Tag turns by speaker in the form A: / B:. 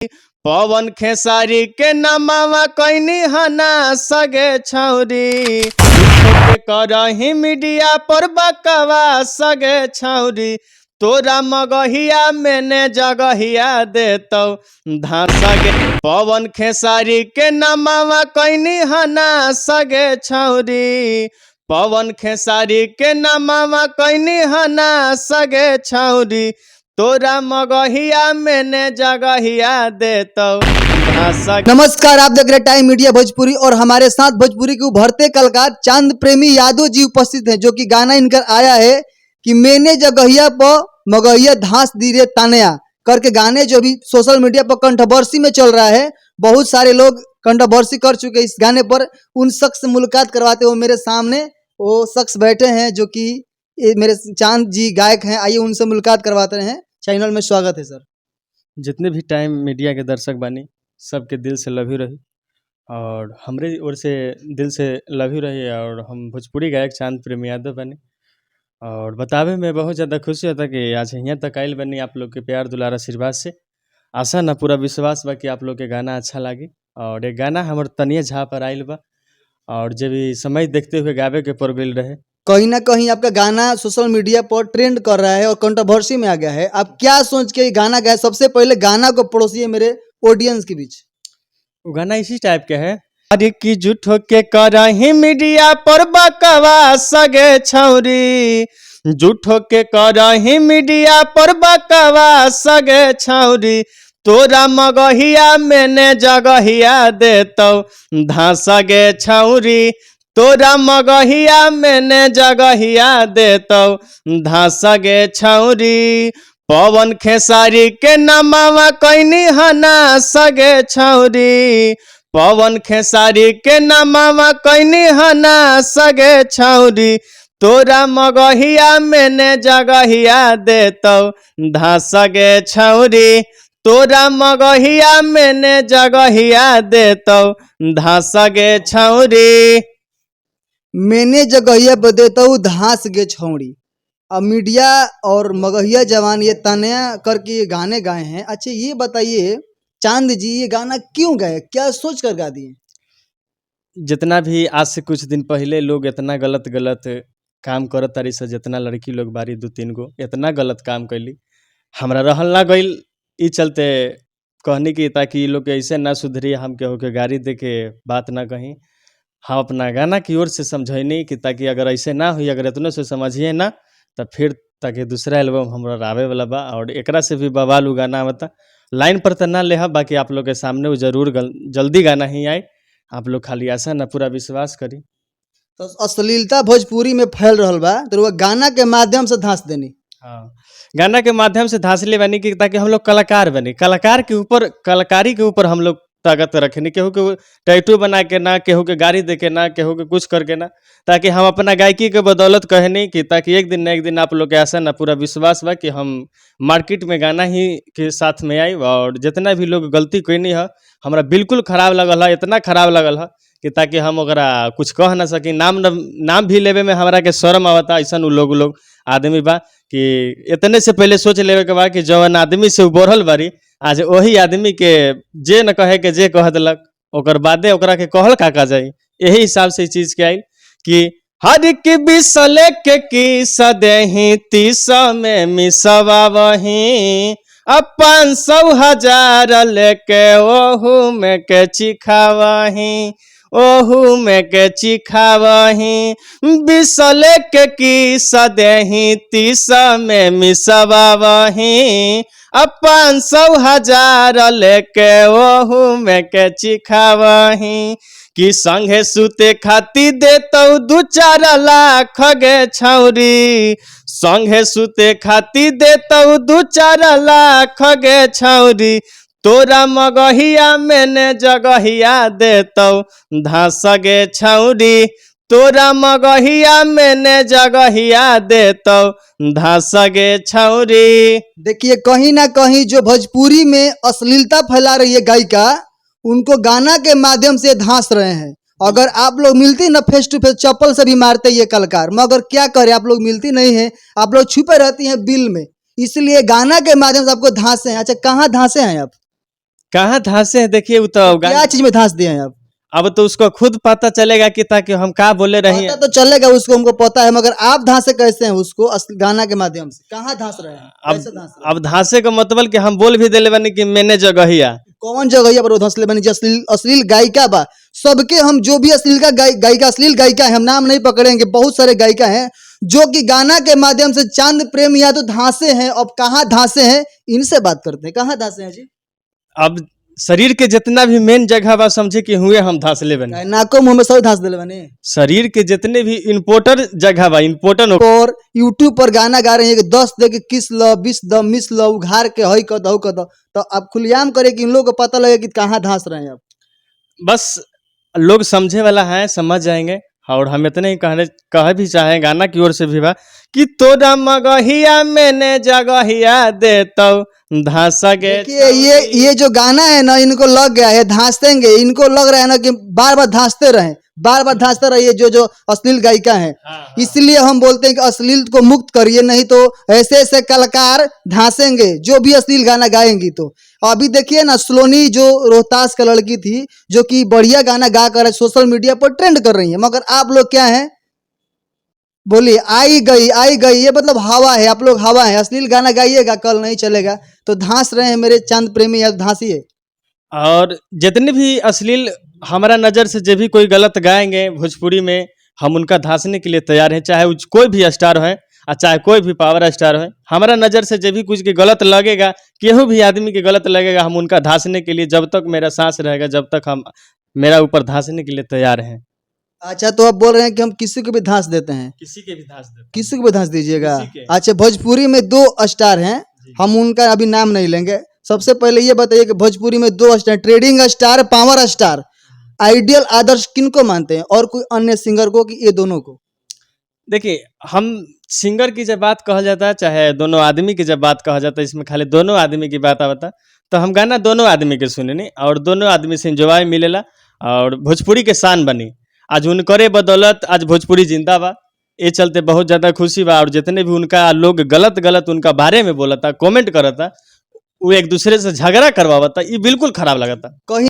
A: पवन खेसारी के नमावा कैनी हना सगे छौरी, झूठो के करही मीडिया पर बकवा सगे छौरी, तोरा मगहिया मैंने जगहिया देतौ धासा गे। पवन खेसारी के नमावा कैनी हना सगे छौरी, पवन खेसारी के नमावा कैनी हना सगे छौरी, तोरा मगहिया मैंने जगहिया देतौ धासा।
B: नमस्कार, आप देख रहे हैं टाइम मीडिया भोजपुरी और हमारे साथ भोजपुरी के उभरते कलाकार चांद प्रेमी यादव जी उपस्थित हैं, जो कि गाना इनकर आया है कि मैंने जगहिया पर मगहिया धांस दी रे तानया करके गाने जो भी सोशल मीडिया पर कंट्रोवर्सी में चल रहा है। बहुत सारे लोग कंट्रोवर्सी कर चुके हैं इस गाने पर। उन शख्स से मुलाकात करवाते हुए मेरे सामने वो शख्स बैठे हैं, जो कि ये मेरे चांद जी गायक हैं। आइए, उनसे मुलाकात करवाते हैं। चैनल में स्वागत है सर।
A: जितने भी टाइम मीडिया के दर्शक बानी, सबके दिल से लव you रही और हमरे ओर से दिल से लव you रही। और हम भोजपुरी गायक चांद प्रेमी यादव बानी और बतावे में बहुत ज़्यादा खुशी होता कि आज यहाँ तक आइल बनी आप लोग के प्यार, दुलार, आशीर्वाद से। आशा ना पूरा विश्वास बा कि आप लोग के गाना अच्छा लागी। और एक गाना हमर तनिए झा पर आइल बा और जब भी समय देखते हुए गावे के पड़ गइल रहे।
B: कहीं ना कहीं आपका गाना सोशल मीडिया पर ट्रेंड कर रहा है और कंट्रोवर्सी में आ गया है। आप क्या सोच के ये गाना गाए? सबसे पहले गाना को परोसिए मेरे ऑडियंस के बीच।
A: वो गाना इसी टाइप के है। अरे की झूठो के करही मीडिया पर बकवास सगे छौरी, झूठो के करही मीडिया पर बकवास सगे छौरी, तोरा मगहिया मैंने जगहिया देतौ धास गे छौरी, तोरा मगहिया मैंने जगहिया देतौ धास गे छौरी। पवन खेसारी के नमावा कैनी हना सगे छौरी, पवन खेसारी के नमावा कैनी हना सगे छौरी, तोरा मगहिया मैंने जगहिया देतौ धास गे छौरी, तोरा मगहिया मैंने जगहिया देतौ धास गे छौरी।
B: मैंने जगहिया पर देता धांस गे छौड़ी। अब मीडिया और मगहिया जवान ये तनया करके ये गाने गाए हैं। अच्छा, ये बताइए चांद जी, ये गाना क्यों गाए? क्या सोच कर गा दिए?
A: जितना भी आज से कुछ दिन पहले लोग इतना गलत गलत काम करत तारी से, जितना लड़की लोग बारी दू तीन गो इतना गलत काम कैली, हमरा रहल ना गइल। ई चलते कहनी कि ताकि ई लोग के ऐसे ना सुधरी, हम केहू के गारी दे के बात ना कही। हम अपना गाना की ओर से समझैनी कि ताकि अगर ऐसे ना हुई, अगर इतनो से समझिए ना, तो फिर ताकि दूसरा एल्बम हमरा आवे वाला बा और एकरा से भी बवाल उ गाना आवता। लाइन पर तो ना लेहब, बाकी आप लोग के सामने वो जरूर जल्दी गाना ही आई। आप लोग खाली आशा ना पूरा विश्वास करी।
B: तो अश्लीलता भोजपुरी में फैल रहल बा, तो वो गाना के माध्यम से धांस देनी?
A: हाँ, गाना के माध्यम से धांसले बानी कि ताकि हम लोग कलाकार बनी, कलाकार के ऊपर, कलाकारी के ऊपर हम लोग ताकत रखनी, केहू के टैटू बना के ना, केहू के गाड़ी दे के ना, केहू के कुछ करके ना, ताकि हम अपना गायकी के बदौलत कहनी कि ताकि एक दिन न एक दिन आप लोग के आशा ना पूरा विश्वास बा कि हम मार्केट में गाना ही के साथ में आई। और जितना भी लोग गलती कैनी है, हमरा बिल्कुल खराब लगल है, इतना खराब लगल है कि ताकि हम ओकरा कुछ कह ना सकी। नाम न नाम भी लेवे में हमरा के शर्म आवता। ऐसन उ लोग लोग आदमी बा कि इतने से पहले सोच लेवे के बा कि जवन आदमी से उ बढ़ल बारी, आज वही आदमी के जे न कहे के जे कह देलक, ओकर बादे ओकरा के कहल का का जाई। यही हिसाब से ई चीज के आइल कि हर के बिसले के की सदेही 30 में मिसवा वही, अपन 100 हजार लेके ओहू में के चिखावही, ओहू में के चिखावही। बिसले के की सदेही 30 में मिसवा वही, अपन 100 हजार लेके ओहू में के चिखावही। कि संगे सुते खाती देतौ 2-4 लाख गे छौरी, संगे सुते खाती देतौ 2-4 लाख गे छौरी, तोरा मगहिया मैंने जगहिया देतौ धास गे छौरी, तोरा मगहिया मैंने जगहिया देतौ धास गे छौरी।
B: देखिए, कहीं ना कहीं जो भोजपुरी में अश्लीलता फैला रही है गायिका, उनको गाना के माध्यम से धांस रहे हैं। अगर आप लोग मिलती ना फेस टू फेस, चप्पल से भी मारते ये कलाकार। मगर क्या करें, आप लोग मिलती नहीं है, आप लोग छुपे रहती हैं बिल में, इसलिए गाना के माध्यम से आपको धांसे हैं। अच्छा, कहाँ धांसे हैं आप?
A: कहाँ धांसे हैं, देखिए वो तो
B: क्या चीज में धांस दिए हैं आप?
A: अब तो उसको खुद पता चलेगा कि ताकि हम का बोले रहे
B: पता
A: हैं।
B: तो चलेगा उसको, हमको पता है, मगर आप धांसे कैसे हैं उसको गाना के माध्यम से? कहाँ धांस रहे हैं?
A: अब
B: कैसे धांस रहे हैं?
A: अब धांसे का मतलब कि हम बोल भी दिले बानी कि मैंने जगहिया।
B: कौन जगहिया पर वो धंसले बनी? जो अश्लील अश्लील गायिका बा, सबके हम जो भी अश्लील का गायिका, अश्लील गायिका है, हम नाम नहीं पकड़ेंगे, बहुत सारे गायिका हैं जो कि गाना के माध्यम से चांद प्रेम या तो धांसे हैं। अब कहाँ धांसे हैं, इनसे बात करते हैं। कहाँ धांसे हैं जी?
A: अब शरीर के जितना भी मेन जगह बा, समझे कि हुए हम धांसले बने।
B: नाको मुंह में सब धांस दिले बने।
A: शरीर के जितने भी इम्पोर्टर जगह बा, इम्पोर्टेंट।
B: और यूट्यूब पर गाना गा रहे हैं कि 10 दे के किस लो, 20 the miss लो, उघार के हई क दऊ क दो, तो आप खुलेआम करें कि इन लोगों को पता लगे कि कहाँ धांस रहे हैं आप।
A: बस लोग समझे वाला है, समझ जाएंगे। और हम इतने ही कहने कह भी चाहें गाना की ओर से भी बा कि तोरा मगहिया मैंने जगहिया देतो धांसा गे।
B: देखिए ये जो गाना है ना, इनको लग गया है धांसेंगे, इनको लग रहा है ना कि बार बार धांसते रहें, बार बार धांसते रहिए जो जो अश्लील गायिका हैं।
A: हाँ।
B: इसलिए हम बोलते हैं कि अश्लील को मुक्त करिए, नहीं तो ऐसे ऐसे कलाकार धांसेंगे जो भी अश्लील गाना गाएंगी। तो अभी देखिए ना, स्लोनी जो रोहतास का लड़की थी, जो कि बढ़िया गाना गा कर सोशल मीडिया पर ट्रेंड कर रही है, मगर आप लोग क्या हैं, बोलिए आई गई आई गई, ये मतलब हवा है, आप लोग हवा है। अश्लील गाना गाइएगा कल नहीं चलेगा। तो धांस रहे हैं मेरे चांद प्रेमी या धांसिए।
A: और जितने भी अश्लील हमारा नज़र से जो भी कोई गलत गाएंगे भोजपुरी में, हम उनका धांसने के लिए तैयार हैं, चाहे वो कोई भी स्टार हो और चाहे कोई भी पावर स्टार हो। हमारा नज़र से जब भी कुछ के गलत लगेगा, केहू भी आदमी के गलत लगेगा, हम उनका धांसने के लिए जब तक मेरा सांस रहेगा, जब तक हम मेरा ऊपर धांसने के लिए तैयार हैं।
B: अच्छा, तो आप बोल रहे हैं कि हम किसी को भी धांस देते हैं?
A: किसी के भी धांस देते हैं।
B: किसी को भी धांस दीजिएगा?
A: किसी के।
B: अच्छा, भोजपुरी में दो स्टार हैं, हम उनका अभी नाम नहीं लेंगे। सबसे पहले ये बताइए कि भोजपुरी में दो star, trending star, power star, ideal आदर्श किनको मानते हैं, और कोई अन्य सिंगर को कि ये दोनों को?
A: देखिए, हम सिंगर की जब बात कहल जाता है, चाहे दोनों आदमी की जब बात कहल जाता है, इसमें खाली दोनों आदमी की बात आवता, तो हम गाना दोनों आदमी के सुनेनी और दोनों आदमी से इंजॉय मिलेला और भोजपुरी के शान बनी। आज उनकरे बदौलत आज भोजपुरी जिंदा बा, ये चलते बहुत ज़्यादा खुशी बा। और जितने भी उनका लोग गलत गलत उनका बारे में बोलता, कमेंट करता, वो एक दूसरे से झगड़ा करवावता, ये बिल्कुल खराब लगता।
B: कहीं